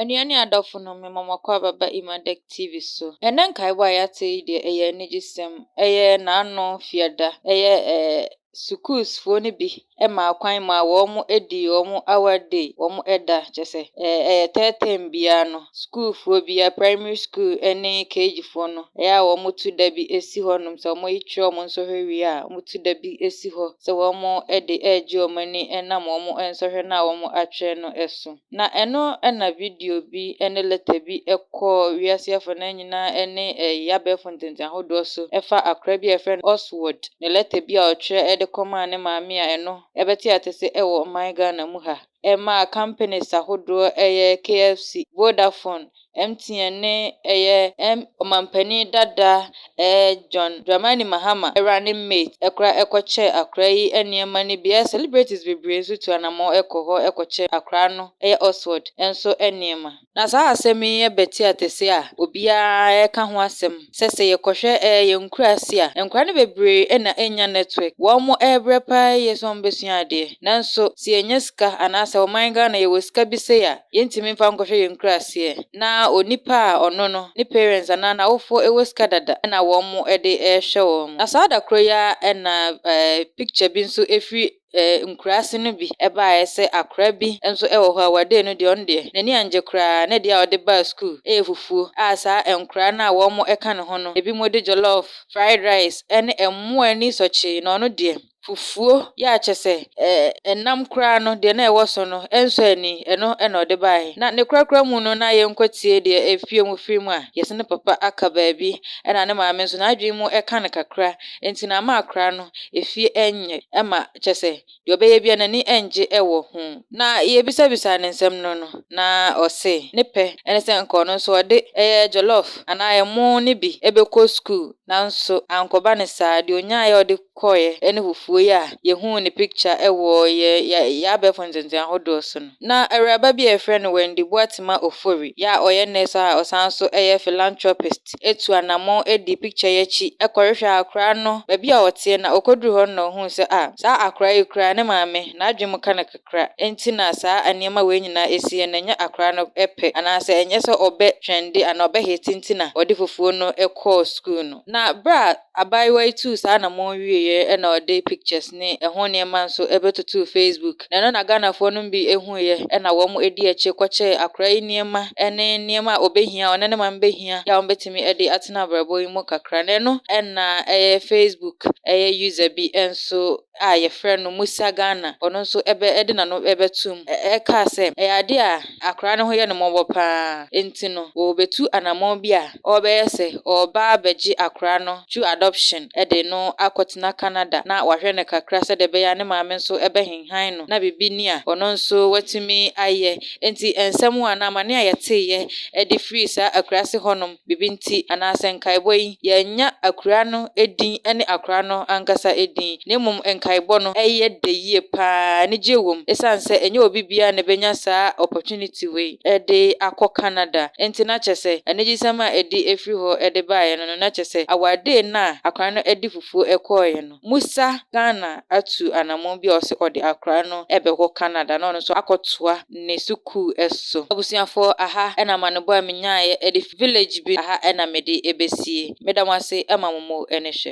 Anua ne adɔfo no, mema mo akwaaba ba Imadek TV so. Ɛnɛ nkaebɔ a yɛate yi deɛ, ɛyɛ anigyesɛm. Ɛyɛ n'ano fiada. Ɛyɛ sukuufoɔ no bi maa kwan ma wɔn dii wɔn award day, wɔn da kyerɛ sɛ ɛyɛ third term biara no, sukuufoɔ biara, primary school ne KG foɔ no, ɛyɛ a wɔto da bi si hɔnom sɛ wɔtwerɛ wɔn nsɔhwɛ wie a, wɔto da bi si hɔ sɛ wɔde regye wɔn ani nam wɔn nsɔhwɛ no a wɔatwerɛ no so. Na ɛno na video bi ne letter bi kɔɔ wiase afanan nyinaa ne ɛyɛ abɛɛfo ntentan ahodoɔ so ɛfa akwadaa bi a yɛfrɛ no Oswald ne letter bi a ɔtwerɛ de kɔmaa ne maame a ɛno ɛbɛte atese wɔ ɔman Ghana mu ha. Ɛmaa companies ahodoɔ, ɛyɛ KFC, Vodafone, MTN ne ɛyɛ M ɔmampanin dada John Dramani Mahama running mate ɛkora ɛkɔkyɛɛ akwadaa yi nneɛma no bi. Ɛyɛ celebrities bebree nso tu anammɔn ɛkɔ hɔ ɛkɔkyɛ akwadaa no, ɛyɛ Oswald nso nneɛma. Na saa asɛm yi bɛte atese a obiara ɛka ho asɛm sɛ yɛkɔhwɛ yɛn nkuraase a, nkwadaa no bebree na ɛnya network. Wɔn ɛrebrɛ paa yie sɛ wɔbɛsua adeɛ. Nanso sɛ yɛnya sika anaasɛ ɔman Ghana yɛwɔ sika bi sei a, yɛntumi mfa nkɔhwɛ yɛn nkuraaseɛ. Na onipa a ɔno no, ne parents anaa n'awofoɔ wɔ sika dada na wɔn de rehwɛ wɔn. Na saa da koro yi ara na picture bi nso firi nkuraase no bi baeɛ sɛ akwadaa bi nso wɔ hɔ a wɔadee no deɛ, ɔno deɛ n'ani angye koraa. Ne deɛ a ɔde baa school yɛ fufuo a saa nkwadaa no a wɔka ne ho no, ebinom de jollof, fried rice ne mmoa ani sɔkyee, na ɔno deɛ fufuo yɛ a kyerɛ sɛ ɛnam koraa no deɛ na ɛwɔ so no ɛnsɔ ani, ɛno na ɔde baeɛ. Na ne korakora mu no, na yɛnkɔtie deɛ efie mu firi mu a yɛsɛ ne papa aka baabi ɛna ne maame nso n'adwene mu ɛka no kakra, nti na ama akwadaa no efie ɛnyɛ ɛma kyerɛ sɛ deɛ ɔbɛyɛ biara n'ani ɛngye ɛwɔ ho. Na yɛbisabisa ne nsɛm no, na ɔse ne pɛ ɛne sɛ nka ɔno nso ɔde ɛyɛ jollof anaa ɛmo no bi ɛbɛkɔ school, nanso ankɔba ne saa. Deɛ onyaeɛ a ɔde kɔeɛ ɛne fufuo yi a yɛhuu ne picture ɛwɔ yɛ abɛɛfo ntenten ahodoɔ so no. Na awuraba bi a yɛfrɛ no Wendy Boatima Ofori yɛ a ɔyɛ nurse a ɔsan so ɛyɛ philanthropist etu anammɔn edi picture yi akyi ɛkɔhwehwɛ akwadaa no baabi a ɔteɛ, na ɔkɔduru hɔ no na ohuu sɛ a saa akwadaa yi koraa ne maame n'adwene mu ka no kakra nti na saa nneɛma wei nyinaa esi na ɛnyɛ akwadaa no pɛ anaasɛ ɛnyɛ sɛ ɔbɛ twɛnde anaa ɔbɛ hate nti na ɔde fufuo no kɔɔ school no. Na bere a abaayewa yi tuu saa anammɔn wieɛ ɛna ɔde pictures ne ɛho nneɛma nso ɛbɛtotoo Facebook, na ɛno na Ghanafoɔ no bi ehuiɛ ɛna wɔn edi akyi kɔkyɛɛ akwadaa yi nneɛma ɛne nneɛma a ɔbɛhia, ɔne ne maame bɛhia yɛ a wɔbɛtumi ɛde atena abrabɔ yi mu kakra. Na ɛno ɛna ɛyɛ Facebook ɛyɛ user bi nso a yɛfrɛ no Musa Ghana, ɔno nso ɛbɛ ɛde n'ano ɛbɛtum ɛkaa sɛ ɛyɛ adeɛ a akwadaa no ho yɛ no mmɔbɔ paa, nti no wɔrebɛtu anammɔn bi a ɔrebɛyɛ sɛ ɔreba abɛgye akwadaa no through adoption ɛde no akɔtena Canada na wahwɛ no kakra sɛdeɛ ɛbɛyɛ a ne maame nso ɛbɛhenhan no na biribi ni a ɔno nso watumi ayɛ. Nti nsɛm a na amane a yɛteeɛ ɛde firi saa akuraase hɔnom biribi nti anaasɛ nkaebɔ yi, yɛnya akura no din ne akwadaa no ankasa din, na mmom nkaebɔ no ɛyɛ dɛ yie paa, anigye wɔ mu, ɛsiane sɛ ɛnyɛ obi biara na ɛbɛnya saa opportunity wei ɛde akɔ Canada. Nti na kyerɛ sɛ anigyesɛm a ɛde efiri hɔ ɛde baeɛ no, na kyerɛ sɛ award no a akwadaa no ɛde fufuo ɛkɔɔeɛ no, Musa Ghana atu anammɔn bi a ɔsɛ ɔde akwadaa no ɛbɛkɔ Canada na ɔno nso akɔtoa ne sukuu ɛso. Abusuafoɔ, aha ɛna amanebɔ a menyaeɛ ɛde village bi aha ɛna mede ɛbɛsie. Meda mo ase ɛma mo mo ani hwɛ.